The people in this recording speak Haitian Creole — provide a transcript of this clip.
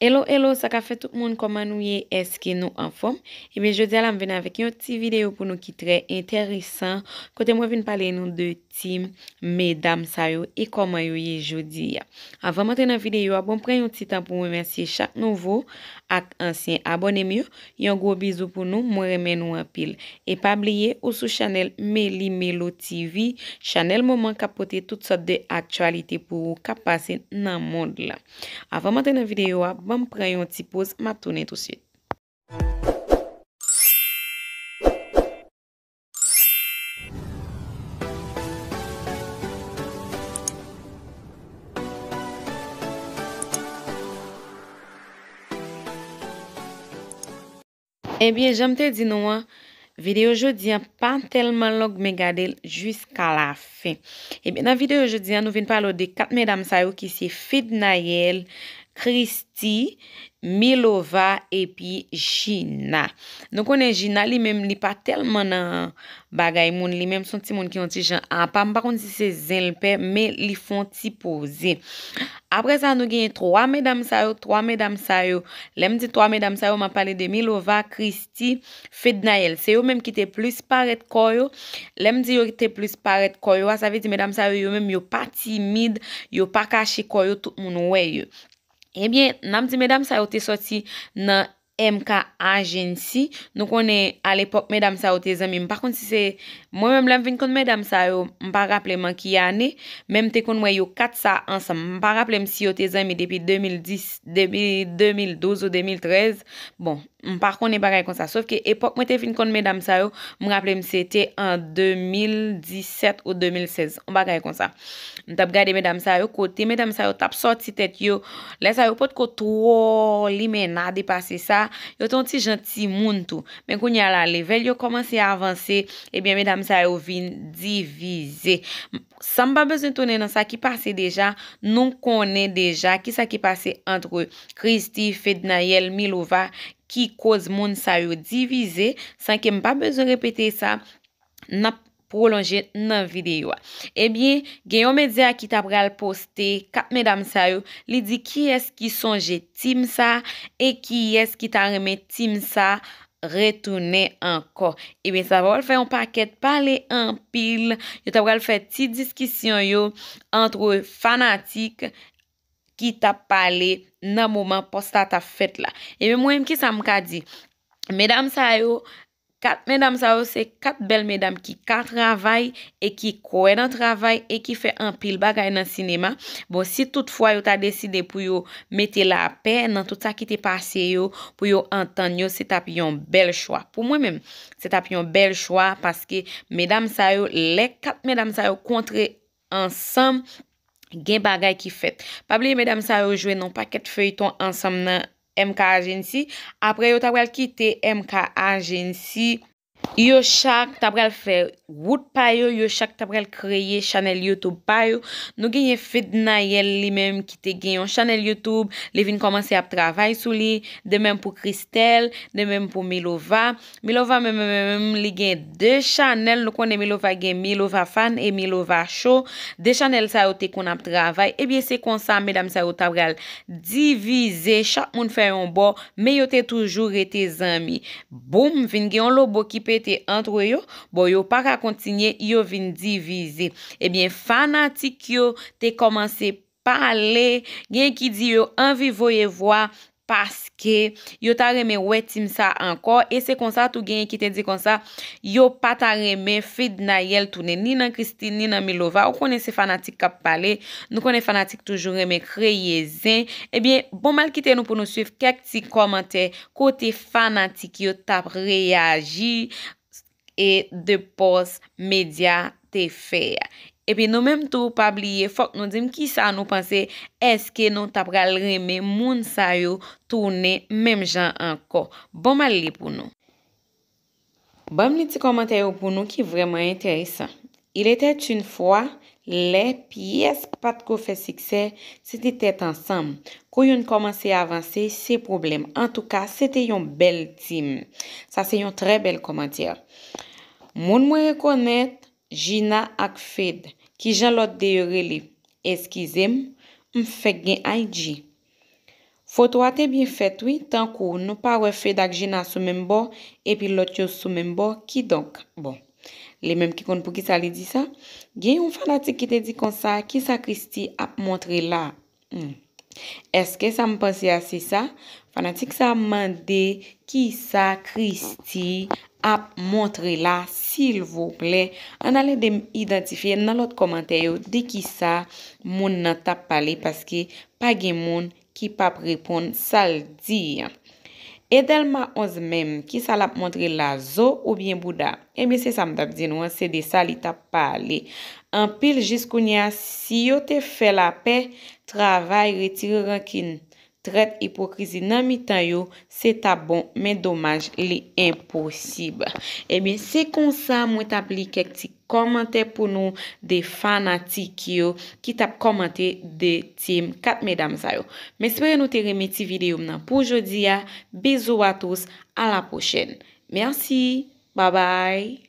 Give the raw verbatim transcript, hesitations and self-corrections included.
Hello, hello, sa k ap fèt tout moun, kòman nou ye? Èske nou anfòm? Ebyen, jodi a la, m vin avèk yon ti videyo pou nou ki trè enteresan, kote mwen vin pale nou de team medam sa yo e kòman yo ye jodi a. Anvan m antre nan videyo a, bon, pran yon ti tan pou m remèsye chak nouvo ak ansyen abòne m yo. Yon gwo bizou pou nou, mwen renmen nou anpil. E pa bliye, ou sou chanèl Meli Melo T V, chanèl moman k ap pote tout sòt de aktyalite pou ou k ap pase nan mond lan. Anvan m antre nan videyo a, ban m pran yon ti poz, m ap tounen tousuit. Ebyen, jan m te di nou an, videyo jodi an pa tèlman long, men gade l jiska lafen. Ebyen, nan videyo jodi an, nou vin pale w de kat medam sa yo ki se Fednaelle, Christie, Milova epi Gina. Nou konnen Gina li menm li pa tèlman nan bagay moun, li menm se yon timoun ki yon ti jan apa, m pa konn si se zen l pè, men li fè yon ti poze. Apre sa, nou genyen twa medam sa yo, twa medam sa yo. Lè m di twa medam sa yo, m ap pale de Milova, Christie, Fednaelle. Se yo menm ki te plis parèt kò yo. Lè m di yo te plis parèt kò yo a, sa vle di medam sa yo, yo menm yo pa timid, yo pa kache kò yo, tout moun wè yo. Ebyen, n ap di medam sa yo te sòti nan M K Agency. Nou konnen alepòk medam sa yo te zanmi. M pa konn si se, mwen menm lè m vin konn medam sa yo, m pa raple m an ki ane, men m te konn wè yo kat sa ansanm. M pa raple m si yo te zanmi depi de mil dis, depi de mil douz ou de mil trèz. Bon, m pa konnen bagay konsa. Sòf ke epòk mwen te vin konn medam sa yo, m raple m se te an de mil disèt ou de mil sèz, yon bagay konsa. M t ap gade medam sa yo, kote medam sa yo t ap sòti tèt yo. Lè sa yo potko twò limena depase sa, yo te yon ti jan timoun tou. Men kounye a la, level yo kòmanse avanse, ebyen medam sa yo vin divize. San m pa bezwen tounen nan sa ki pase deja, nou konnen deja kisa ki pase antre Christie, Fednaelle, Milova, ki koz moun sa yo divize, san ke m pa bezwen repete sa, n ap pwolonje nan videyo a. Ebyen, gen yon medya ki ta pral poste kat medam sa yo, li di kiyès ki sonje team sa e kiyès ki ta renmen team sa retounen ankò. Ebyen, sa pral fè yon pakèt pale anpil. Yo ta pral fè ti diskisyon yo antre fanatik ki t ap pale nan moman pòs la t ap fèt la. Ebyen, mwen menm, kisa m ka di? Medam sa yo, kat medam sa yo, se kat bèl medam ki ka travay e ki kwè nan travay e ki fè anpil bagay nan sinema. Bon, si toutfwa yo ta deside pou yo mete lapè nan tout sa ki te pase yo, pou yo antann yo, se t ap yon bèl chwa. Pou mwen menm, se t ap yon bèl chwa paske medam sa yo, lè kat medam sa yo kontre ansanm, gen bagay ki fèt. Pa bliye, medam sa yo jwe nan pakèt feyton ansanm nan M K Agency. Apre, yo ta pral kite M K Agency. Yo chak ta pral fè wout pa yo, yo chak ta pral kreye chanèl YouTube pa yo. Nou genyen Fednaelle li menm ki te gen yon chanèl YouTube, li vin kòmanse ap travay sou li, de menm pou Christelle, de menm pou Milova. Milova menm, menm, menm, li gen de chanèl. Nou konnen Milova gen Milova Fan e Milova Show. De chanèl sa yo te konn ap travay. Ebyen, se konsa, medam sa yo ta pral divize. Chak moun fè yon bò, men yo te toujou rete zanmi. Boum, vin gen yon lobo ki pete antre yo. Bon, yo pa ka kontinye, yo vin divize. Ebyen, fanatik yo te kòmanse pale. Gen ki di yo anvi voye vwa, paske yo ta renmen wè team sa ankò, e se konsa tou genyen ki te di konsa, yo pa ta renmen Fednaelle tounen ni nan Christie, ni nan Milova. Ou konnen se fanatik k ap pale, nou konnen fanatik toujou renmen kreye zen. Ebyen, bon, m al kite nou pou nou swiv kèk ti kòmantè kote fanatik yo t ap reyaji e de pòs medya te fè a. Epi nou menm tou, pa bliye, fòk nou di m kisa nou panse, èske nou ta pral renmen moun sa yo tounen menm jan ankò? Bon, m al li pou nou. Ban m li ti kòmantè yo pou nou ki vrèman enteresan. Il était une fois, lè pyès pa t ko fè siksè, se te tèt ansanm. Kou youn kòmanse avanse, se pwoblèm. Antouka, se te yon bèl team. Sa se yon trè bèl kòmantè. Moun mwen rekonèt, Gina ak Fed. Kijan lòt de yo rele? Eskize m, m fèk gen I G. Foto a te byen fèt wi, tankou nou pa wè Fed ak Gina sou menm bò, epi lòt yo sou menm bò, kidonk, bon, li menm ki konn poukisa li di sa. Gen yon fanatik ki te di konsa, kisa Christie ap montre la? Hmm. Èske sa m panse a se sa? Fanatik sa mande kisa Christie ap montre la, silvouplè. Ann al ede m idantifye nan lòt kòmantè yo de kisa moun nan t ap pale, paske pa gen moun ki p ap reponn sa l di an. Edelma onz menm, kisa l ap montre la, zo oubyen bouda? Ebyen, se sa m t ap di nou an, se de sa li t ap pale. Anpil jis kounye a, si yo te fè lapè, travay, retire rankin, trèt, ipokrizi nan mitan yo, se t ap bon, men domaj, li enposib. Ebyen, se konsa mwen t ap li kèk ti kòmantè pou nou de fanatik yo ki t ap kòmante de tim kat medam sa yo. M espere nou te renmen ti videyo m nan pou jodi a. Bisous à tous, à la prochaine. Merci, bye bye.